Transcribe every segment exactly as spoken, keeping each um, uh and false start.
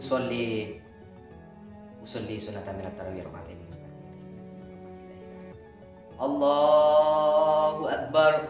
Usolli, usolli sunnata minat tarawih rak'ataini mustaqim. Allahu Akbar.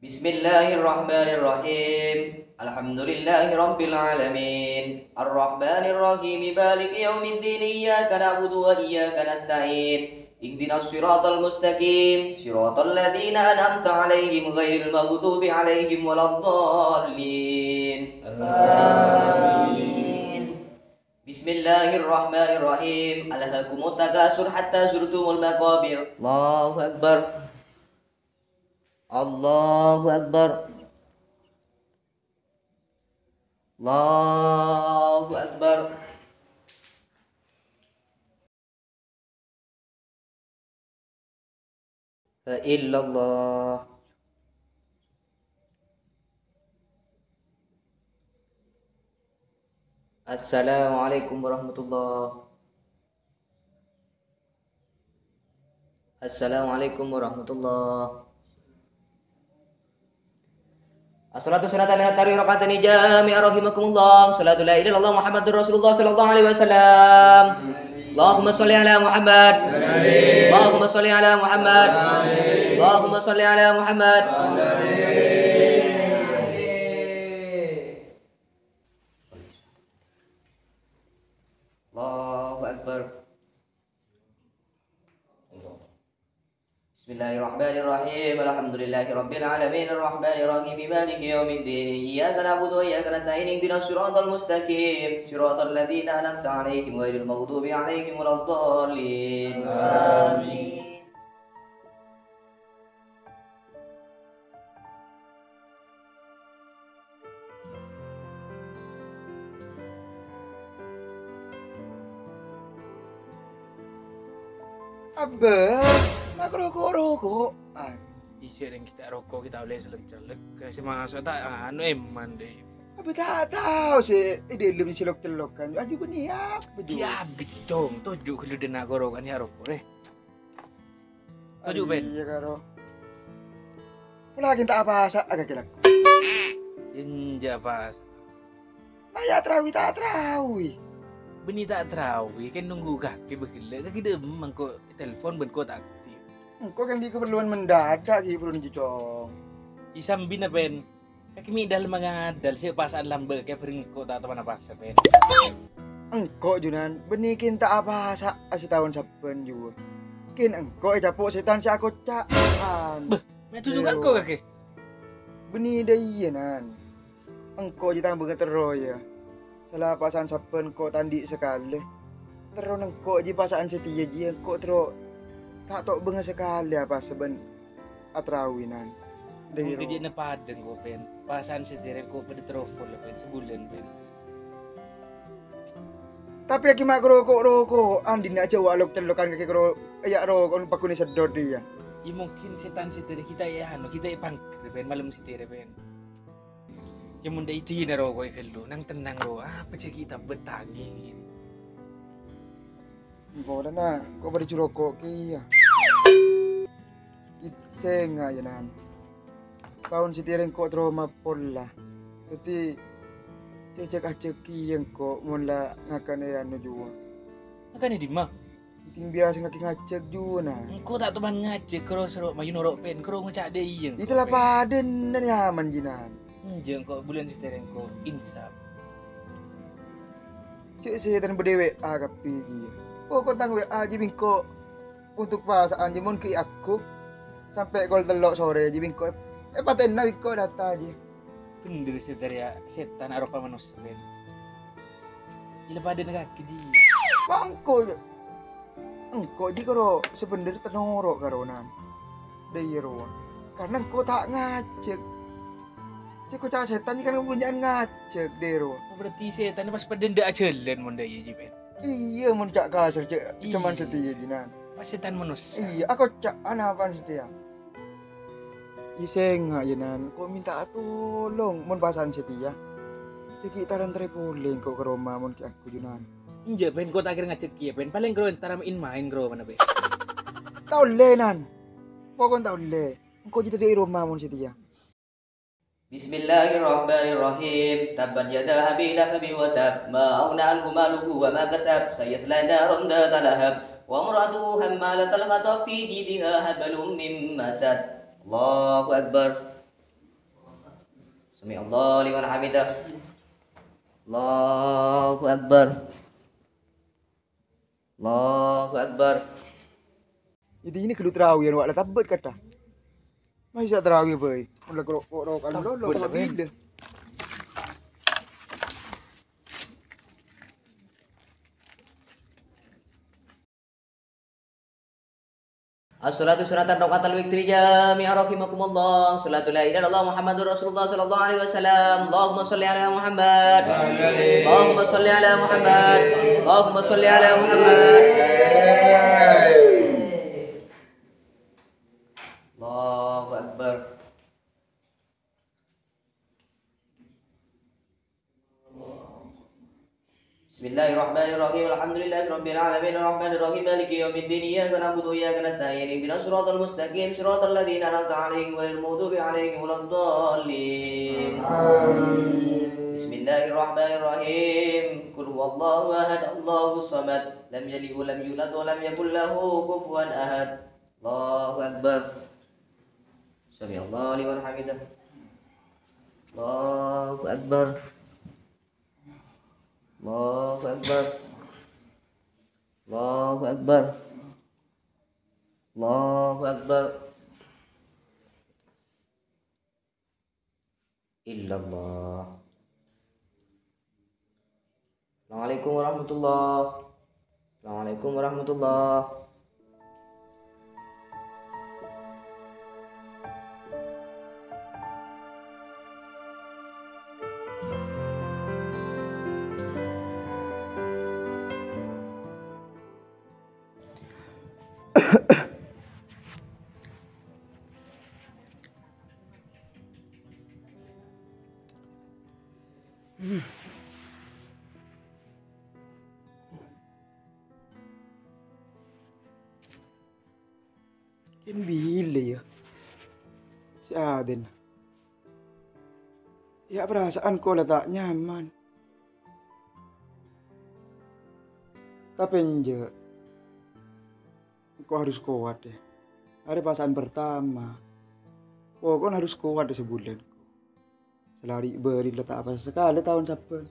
Bismillahirrahmanirrahim. Alhamdulillahirabbil alamin. Arrahmanirrahim. Maliki yaumiddin. Iyyaka na'budu wa iyyaka nasta'in. Ihdinas siratal mustaqim. Siratal ladzina an'amta 'alaihim ghairil maghdubi 'alaihim waladdallin. Amin. Bismillahirrahmanirrahim. Alhakumut takasur hatta zurtumul maqabir. Allahu Akbar. Allahu Akbar. Allahu Akbar. La ilaha illallah. Assalamualaikum warahmatullah. Assalamualaikum warahmatullah. As-salatu sunnata minat tarawih rak'ataini jami'an rahimakumullah. Salatu la ilaha illallah Muhammadur Rasulullah sallallahu alaihi wasallam. Allahumma shalli ala Muhammad. Allahumma shalli ala Muhammad. Allahumma shalli ala Muhammad. Allahu Akbar. Bismillahirrahmanirrahim. Alhamdulillahirabbil alamin. Arrahmanirrahim. Maliki yaumiddin. Iyyaka na'budu wa iyyaka nasta'in. Ihdinas siratal mustaqim. Siratal ladzina an'amta 'alaihim ghairil maghdubi 'alaihim waladdallin. Amin. Abbâ, ma' roko'-roko'. Ah. Iyâ, rèng kita roko' kita ollè cellok-cellok. Sè maso' ta' anu èman, Dè. Abbâ ta' tao sè è dâlem cellok-cellokan. Aju bânnè apa, Ju? Iyâ, abit, Cong. Toju' ghâllu dâna korokan ya roko', rè. Toju', Pen. Iyâ, karo. Polana ta' apasa' kakè lako. Enjâ' apasa'. Ma' ya trawi ta' trawi. Bânnè ta' trawi, kèng nunggu kakè bâghellâ'. Kakè dâ' emma engko' telpon bân ko' ta' aktif. Engko' kan di keperluan mendadak, ghi' buru nèko, Cong. Isambina, Pen. Kakè mè' dâlem ngadâl sè pasa'an lambâ' kè bhâreng engko' ta' toman apasa, Pen. Engko', Junan, bânnè kèng ta' apasa' asataon sabbhân, Ju. Kèng engko' ècapo' sètan sè akoca'an. Bâh, mè' toju' ka engko' kakè? Bânnè dâ' iyâ, Nan. Engko' jiyâ tang bângal terro, yâ. Sala pasa'an sabbhân engko' ta' andi' sakalè. Terro engko' jiyâ pasa'an satèya jiyâ engko' terro ta' to' bângal sakalè apasa bân atrawinan. Dâri Mon ro- ghâdhiyâna padâ engko', Pen. Pasa'an satèya engko' padâ terro pol, Pen. Sabulân, Pen. Tapè ghi' ma' roko'-roko'an dinna' jhâ' wa' lok-cellokan kakè karo ya' roko'an pagghun è seddhot, yâ. Yâ, mungkin sètan satèya kita è anu, kita è pangghâr, Pen, malem satèya, Pen. Yâ, mon dâ' idina roko'è ghâllu, nang-tennang ro, apa jhâ' ghi' ta' bâtangè. Engko' dâna, engko' padâ jhâ' roko' kèya. It-, sènga', yâ, Nan. Taon satèya engko' terro mapolla. Dâddhi, jhâ' ajhâk-ajhâk kèya engko' mon la ngakan è anu juwâ. Ngakan è dimma? Ènting biyasa ngajhâk-ngajhâk juwâ, Nan. Engko' ta' toman ngajhâk, karo soro' mayu noro' Pen, karo ngoca' dâ' iyâ engko', Pen. Iyâ, la padâna, nyaman, jiyâ, Nan. Enjâ' engko' bulân satèya engko' insaf. Jhâ' sètan bâdâ W A kabbhi kèya. Pokok tang W A jiyâ bi' engko' untuk pasa'an jiyâ mon ghi' agghung sampè' kol tello' sorè jiyâ bi' engko' èpatèna bi' engko' data jiyâ. Bhender satèya, sètan aropa manossa, Pen. Ila padâna kakè, Ji. Bâ' engko', engko' jiyâ karo sabhendher ta' noro' karo Nan. Dâ' iyâ rowa. Karna engko' ta' ngajhâk. Sè èkoca' sètan jiyâ kan bânnya'an ngajhâk, dâ' rowa. Oh, berarti sètanna pas padâ endâ' ajhâlân mon dâ' iyâ, Ji, Pen. Iyâ, mon ca' kasar, cè', coma satèya, Ji, Nan. Pas sètan manossa. Iyâ, akoca'an apaan satèya? Iyâ, sènga', yâ, Nan. Ko' mènta'a tolong, mon pasa'an satèya. Jhâ' ghi' ta' èntarè polè engko' ka roma, mon ghi' agghung, Nan. Enjâ', Pen, ko' ta' kèra ngajhâk kèya, Pen. Palèng karo èntara maèn-maèn karo mana, Pen. Ta' ollè, Nan. Pokon ta' ollè. Engko' jhâ' tadâ' è roma mon satèya. Bismillahirrahmanirrahim. Tabbat yada Abi Lahabin wa tab. Ma aghna anhu maluhu wa ma kasab. Sayasla naran dzata lahab. Wa imra'atuhu hammalatal hatab fi jidha hablum min masad. Allahu Akbar. Sami'allahu liman hamidah. Allahu Akbar. Allahu Akbar. Jadi ini ghâllu tarawih, wa' la tabbât kata. Masih bisa tarawih, boy. Udah kok, kok, kok, Tabbât, kok, kok, men. As-salatu sunatan rakatal witri jami'ah rahimakumullah. Salatu la ilaha illallah Muhammadur Rasulullah sallallahu alaihi wasallam. Allahumma shalli ala Muhammad. Allahumma shalli ala Muhammad. Allahumma shalli ala Muhammad. Allahu Akbar. Bismillahirrahmanirrahim. Alhamdulillahirabbil alamin. Arrahmanirrahim. Maliki yaumiddin. Iyyaka na'budu wa iyyaka nasta'in. Ihdinas siratal mustaqim. Siratal ladzina an'amta 'alaihim ghairil maghdubi 'alaihim waladdallin. Amin. Bismillahirrahmanirrahim. Qul huwallahu ahad. Allahus samad. Lam yalid wa lam yulad wa lam yakul lahu kufuwan ahad. Allahu Akbar. Sami'allahu liman hamidah. Allahu Akbar. Allahu Akbar. Allahu Akbar. Allahu Akbar. Illallah. Assalamualaikum warahmatullah. Assalamualaikum warahmatullah. Kèng bilâ, yâ, sè adâna? Yâ, perasaan ko la ta' nyaman. Tapè enjâ'. Engko' harus kowat, yâ. Arè pasa'an pertama. Pokokna harus kowat, yâ, sabulân. Salari bâri' la ta' apa sakalè taon sabbhân.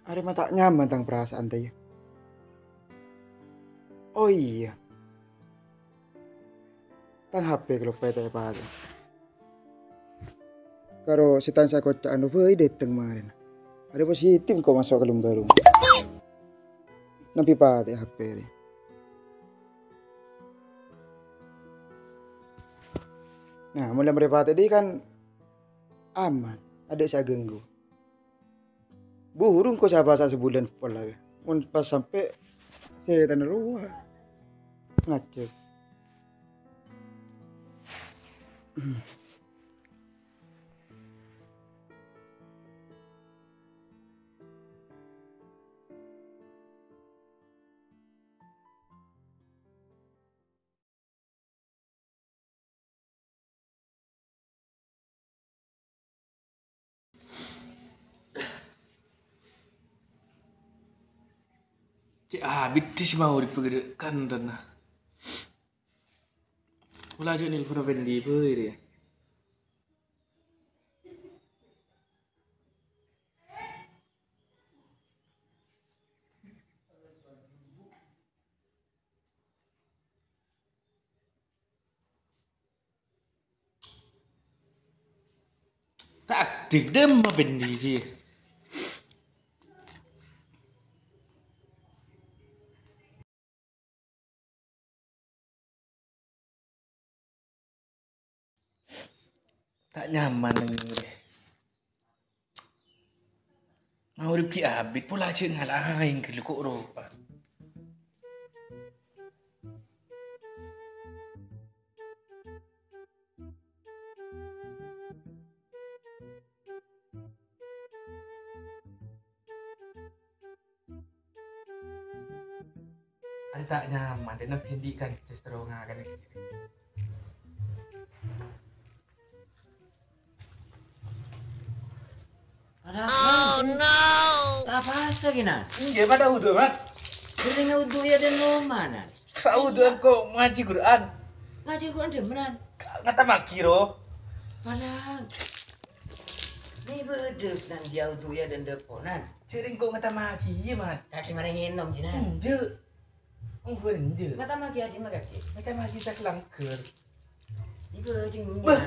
Arè ma' ta' nyaman tang parasa'an, ta' iyâ? Oh iyâ. Tang H P kaloppaè ta' èpatè. Karo sètan sè èkoca' anu bhâi dâteng marèna. Arè positif engko' maso' ka lem bârung. Nambi patè H P rè. Nah, mon la marè patè dhi kan aman, adâ' sè aganggu. Buru engko' sapa sa sabulân pola, mon pas sampè' sètanna rowa ngajhâk. Cè' abit sè maghrib ghâdhâ' kandanna. Pola cè' nelpon Pendi bhâi rè. Ta' aktif, dimma Pendi, Ji? Ta' nyaman neng rè. Maghrib ghi' abit, pola cè' ngala' aèng ghâllu ko' rowa. Ta' nyaman, dina bhindi kan justru ngakan iki. Padahal ta' pasa ghi, Nan. Iyâ, padâ wudu, Mat. Sering wudu ya dan loma, Nan. Ka wudu engko' ngajhi Qur'an. Ngajhi Qur'an dâ' emma, Nan? Ngatamaghi, ro. Padahal. Ini bedes, Nan, jâ wudu ya dan depo, Nan. Sering kok ngatamaghi, iyâ, Mat. Kakè marè ngènom, jhi, Nan. Enjâ'. Engghu enjâ'. Ngatamaghi adi' ma kakè. Ngatamaghi cak langgar. Ibu jeng. Bâh.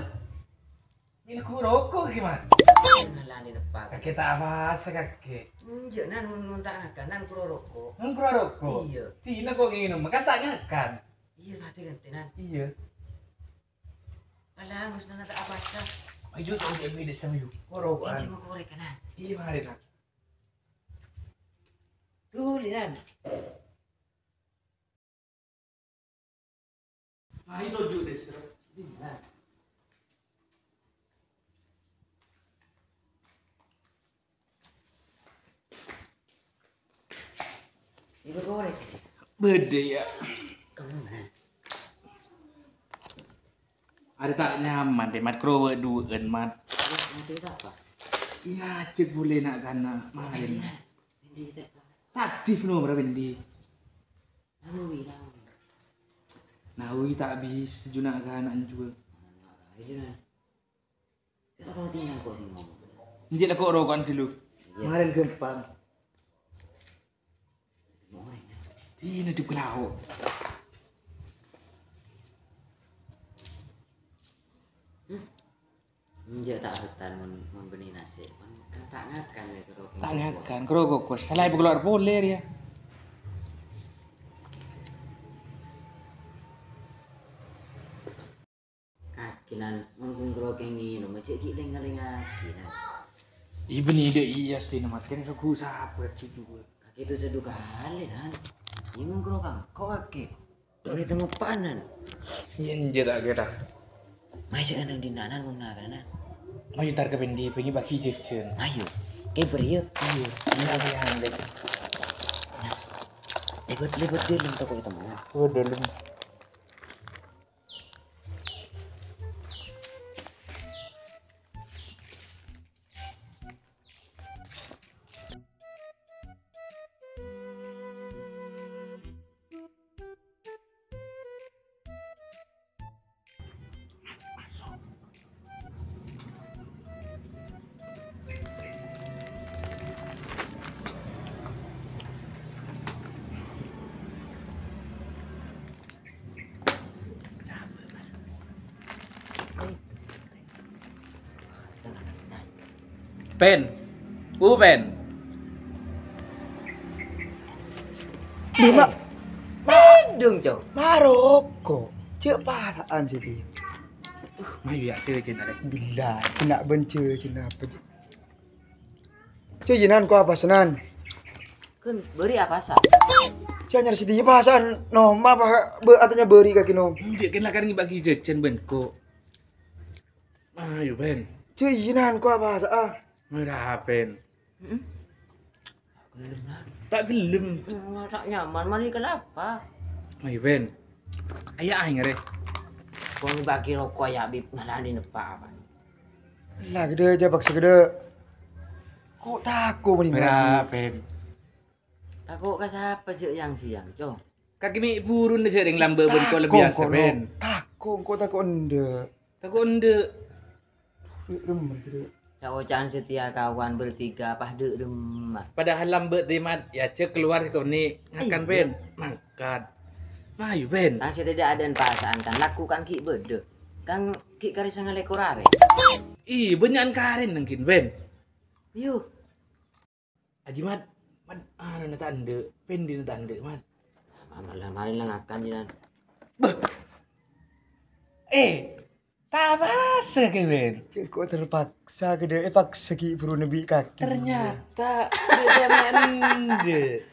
Ini ku roko' gimana? Ngalani neppa. Kakè ta' apasa kakè. Enjâ' nan mun, mun ta' ngakan, nan kuro roko'. Mun kuro roko'? Iyâ. Dina kok ngènom, kan ta' ngakan. Iyâ, pati ganti nan. Iyâ. Alah, Gus, nan ta' apasa. Ayo, tolong dia beli sama yuk. Kuro roko'an. Ini mau korek nan. Iyâ, mari, Nak. Tuh, Linan. Ayo toju' desa. Ibu korek. Bâdâ, yâ. Kamu mana? Arè ta' nyaman, deh, Mat. Kuro wâ' duwâ'ân, Mat. Terus, nanti apa? Iyâ, cek boleh nak kana. Main. Ini, ini, ini. Tadi nomor apa, Ndi? Nawawi, Nawawi. Nawawi ta' bisa juna ka ana' juwâ. Ayo, Nan. Kita kalau tinggal kok sih ngomong. Enjâ' la kok roko'an ghâllu. Iyâ. Marèn ghâmpang. Mau orèng, ya? Dina di pulau. Hmm. Enjâ' ta' bettan mon, mon bânnè nasè'. Kan, kan ta' ngakan, ya, karo. Ta' ngakan, karo kokos. Salah ibu keluar polè, ya. Kakè, Nan, mon kong karo kèngèng, jhâ' ghi' lèng-ngalèngngaghi, Nan. Iyâ, bânnè dâ' iyâ, asli, Mat. Kèng soghu sapa, cucu. Kakè itu sedu kali, Nan. Iyâ, mon karo kangko', kakè. Ora temoppa'an, Nan. Iyâ, enjâ' ta' kèra. Mayu sè nang dinna', Nan, mon ngakan, Nan. Mayu entar ka Pendi, bâgi-bâgi jhâjhân. Mayu. Kèbâr, yâ. Iyâ. Iyâ, iyâ, iyâ. Nah. Lèbât, lèbât dâlem toko itu, Nan. Oh, dâlem. Pen. U, Pen. Duh, Mak. Pen dong, Cong. Maroko. Cek pasaan sih dia. Mayu ya, sih, Cen, ada. Billah, kena benci, Cen, apa, Cen? Cen, Nan, kok apa, Senan? Kan beri apa, Sa? Cen, nyari sedih, pasaan, no, ma, apa, be, artinya beri kaki, no. Cek, kan lakar ngibagi jajan, Ben, kok. Ayo, Ben. Cek, Nan, kok apa, Sa, ah? Ora, Ben. Heeh. Gelem, Nan. Ta' gelem. Hmm, ta' nyaman, mari kenapa? Ayo, Ben. Ayo, ayo, ngere. Kong bagi roko' ya, Bib, ngalani neppa apa? Lah, gede aja, paksa gede. Kok tako mending Ora, lagi? Ben. Tako ka sapa, Cek, yang siang, Cong? Kaki mi burun sering lambâ' bân kok lebih Tako, asa, kono. Ben. Tako, kok tako ende? Tako ende. Remen, gitu. Ca-oca'an setia kawan bertiga pas dâ' remma. Padahal lambâ' dâ' emma, ya, cek keluar koni ngakan, Iya. Ben. Mangkat. Mayu, Ben. Kan sè tidak ada perasaan kan, laku kan ghi' bâdâ. Kan ghi' karè sanga lèkor arè. Ih, bânnya'an karè nangkin, Ben. Yo. Aji, Mat. Mat, anu, na tandhâ'. Pendina tandhâ', Mat? Malah, mari la ngakan, Jinan. Bâh. Eh, ta' pasa, Kèwin. Cek kok terpaksa, gede, eh, paksa ki buru nebi kaki. Ternyata, dia sama ende.